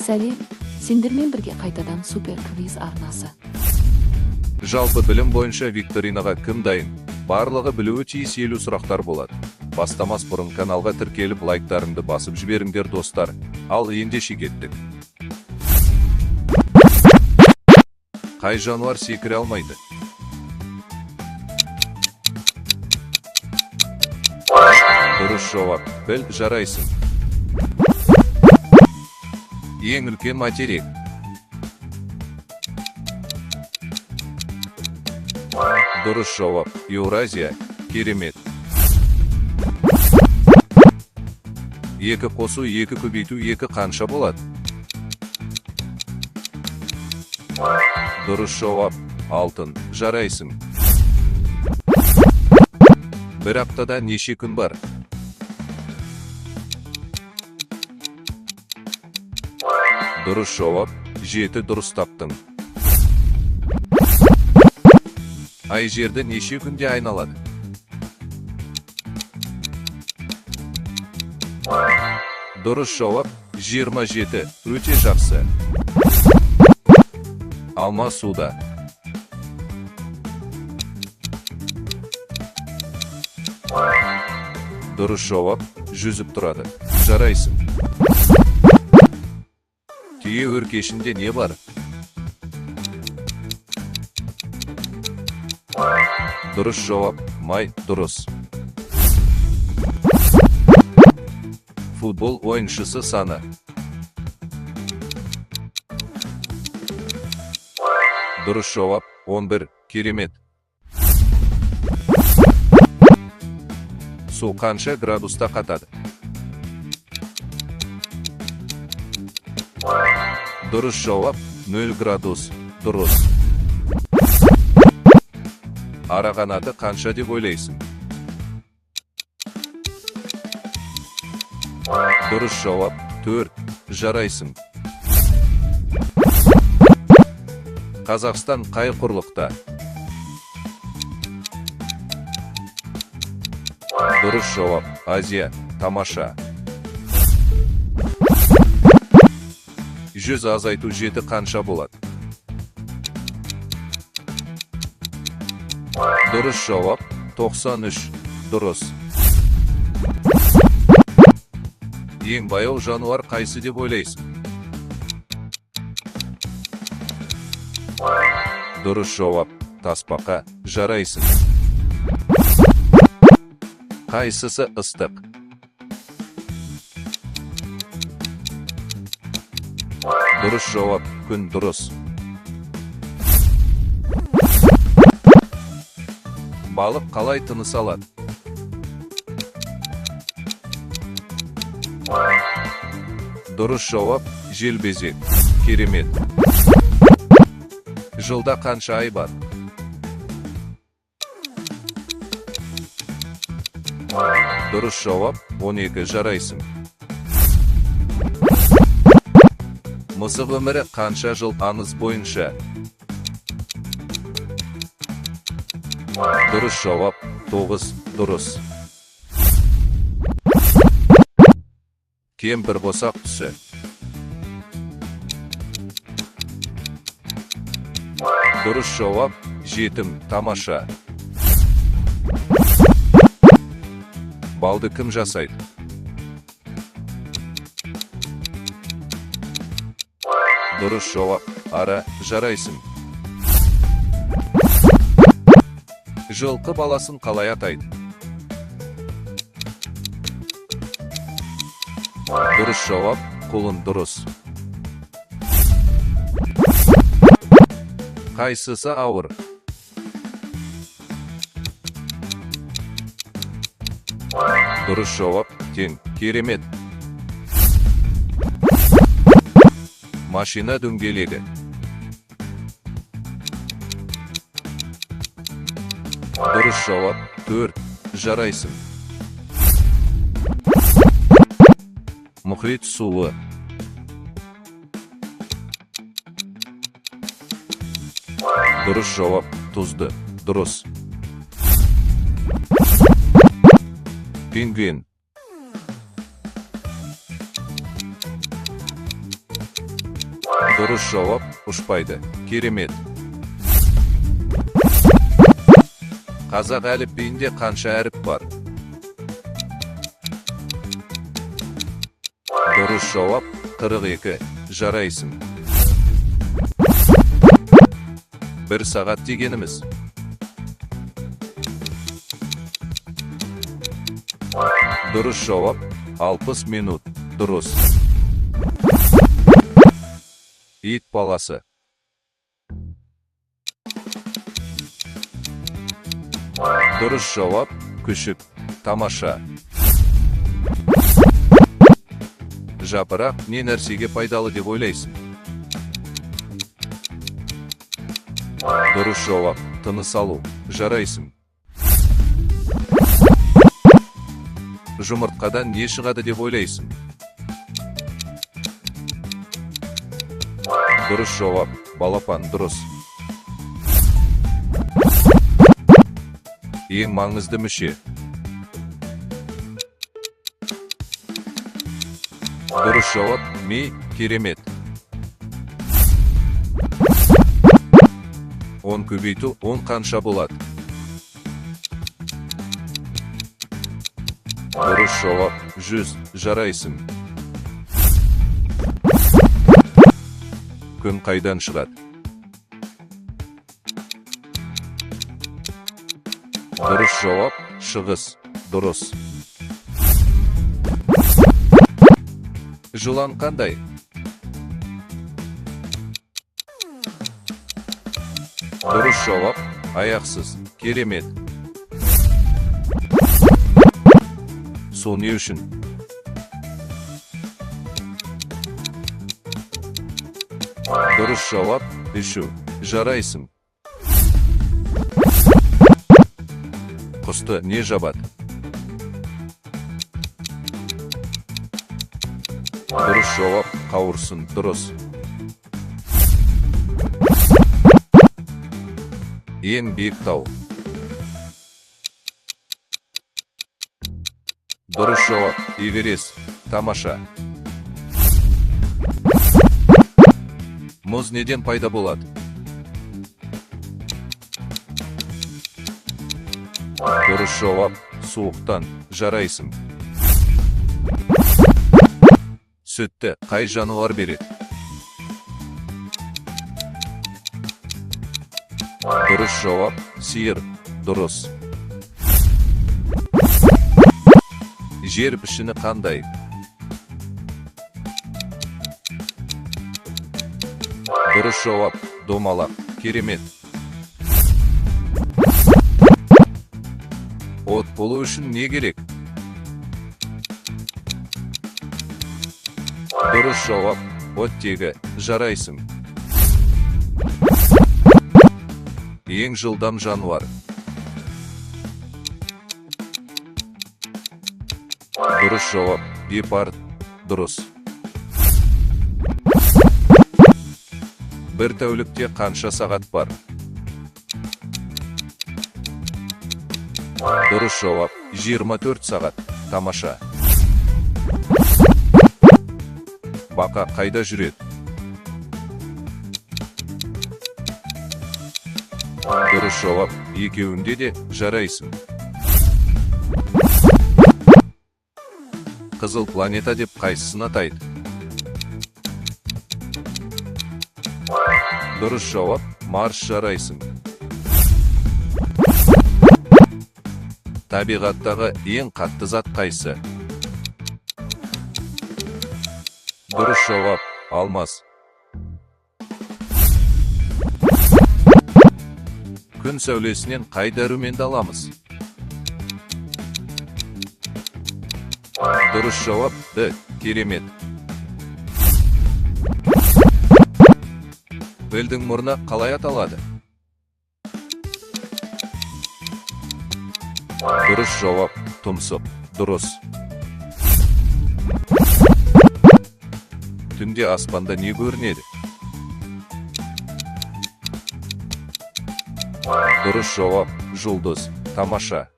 Сәлем, сендермен бірге қайтадан Супер Квиз арнасы. Жалпы білім бойынша викторинаға кім дайын? Барлығы білуі тиіс 50 сұрақтар болады. Бастамас бұрын каналға тіркеліп, лайктарыңды басып жіберіңдер, достар. Ал ендеше кеттік. Қай жануар секіре алмайды? Дұрыс жауап: піл, жарайсың. Ең үлкен материк? Дұрыс жауап: Еуразия, керемет. Екі қосу екі көбейту екі қанша болады? Дұрыс жауап: 6, жарайсың. Бір аптада неше күн бар? Дұрыс жауап: 7, дұрыс таптың. Ай жерді неше күнде айналады? Дұрыс жауап: 27, өте жақсы. Алма суда? Дұрыс жауап: жүзіп тұрады, жарайсың. Түйе өркешінде не бар? Дұрыс жауап: май, дұрыс. Футбол ойыншысы саны? Дұрыс жауап: 11, керемет. Су қанша градуста қатады? Дұрыс жауап: 0 градус, дұрыс. Ара қанаты қанша деп ойлайсың? Дұрыс жауап: 4, жарайсың. Қазақстан қай құрлықта? Дұрыс жауап: Азия, тамаша. 100 азайту 7 қанша болады? Дұрыс жауап: 93, дұрыс. Ең баяу жануар қайсы деп ойлайсың? Дұрыс жауап: тасбақа, жарайсың. Қайсысы ыстық? Дұрыс жауап: күн, дұрыс. Балық қалай тыныс алады? Дұрыс жауап: желбезек, керемет. Жылда қанша ай бар? Дұрыс жауап: 12, жарайсың. Мысық өмірі қанша жыл аңыз бойынша? Дұрыс жауап: 9, дұрыс. Кемпір қосақ түсі? Дұрыс жауап: жетім, тамаша. Балды кім жасайды? Дұрыс жауап: ара, жарайсың. Жылқы баласын қалай атайды? Дұрыс жауап: құлын, дұрыс. Қайсысы ауыр? Дұрыс жауап: тең, керемет. Машина дөңгелегі? Дұрыс жауап: 4, жарайсың. Мұхит суы? Дұрыс жауап: тұзды, дұрыс. Пингвин? Дұрыс жауап, ұшпайды. Керемет. Қазақ әліпбиінде қанша әріп бар? Дұрыс жауап, 42. Жарайсың. 1 сағат дегеніміз. Дұрыс жауап, 60 минут. Дұрыс. Ит баласы. Дұрыс жауап, күшік. Тамаша. Жапырақ не нәрсеге пайдалы деп ойлайсың? Дұрыс жауап, тыныс алу. Жарайсың. Жұмыртқадан не шығады деп ойлайсың? Дұрыс жауап, балапан. Дұрыс. Ең маңызды мүше. Дұрыс жауап, ми. Керемет. 10 көбейту 10 қанша болады? Дұрыс жауап, 100. Жарайсың. Күн қайдан шығады? Дұрыс жауап, шығыс. Дұрыс. Жылан қандай? Дұрыс жауап, аяқсыз. Керемет. Су не үшін? Дұрыс жауап, ішу. Жарайсың. Құсты не жабады? Дұрыс жауап, қауырсын. Дұрыс. Ең биік тау. Дұрыс жауап, Эверест. Тамаша. Мұз неден пайда болады? Дұрыс жауап, суықтан. Жарайсың. Сүтті қай жануар береді? Дұрыс жауап, сиыр. Дұрыс. Жер пішіні қандай? Дұрыс жауап, домалақ. Керемет. От болу үшін не керек? Дұрыс жауап, оттегі. Жарайсың. Ең жылдам жануар. Дұрыс жауап, гепард. Дұрыс. Бір тәулікте қанша сағат бар? Дұрыс жауап, 24 сағат. Тамаша. Бақа қайда жүреді? Дұрыс жауап, екеуінде де. Жарайсың. Қызыл планета деп қайсысын атайды? Дұрыс жауап, Марс. Жарайсың. Табиғаттағы ең қатты зат қайсы? Дұрыс жауап, алмас. Күн сәулесінен қай дәруменді аламыз? Дұрыс жауап, Д. Керемет. Пілдің мұрны қалай аталады? Дұрыс жауап, тұмсық. Дұрыс. Түнде аспанда не көрінеді? Дұрыс жауап, жұлдыз. Тамаша.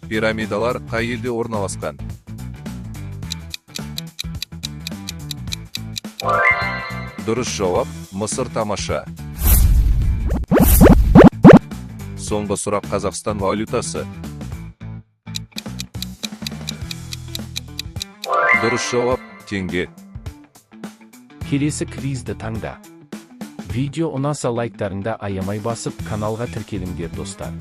Пирамидалар қай елде орналасқан? Дұрыс жауап: Мысыр. Тамаша. Соңғы сұрақ: Қазақстан валютасы. Дұрыс жауап: теңге. Келесі квизді таңда. Видео ұнаса, лайктарыңды аямай басып, каналға тіркеліңдер, достар.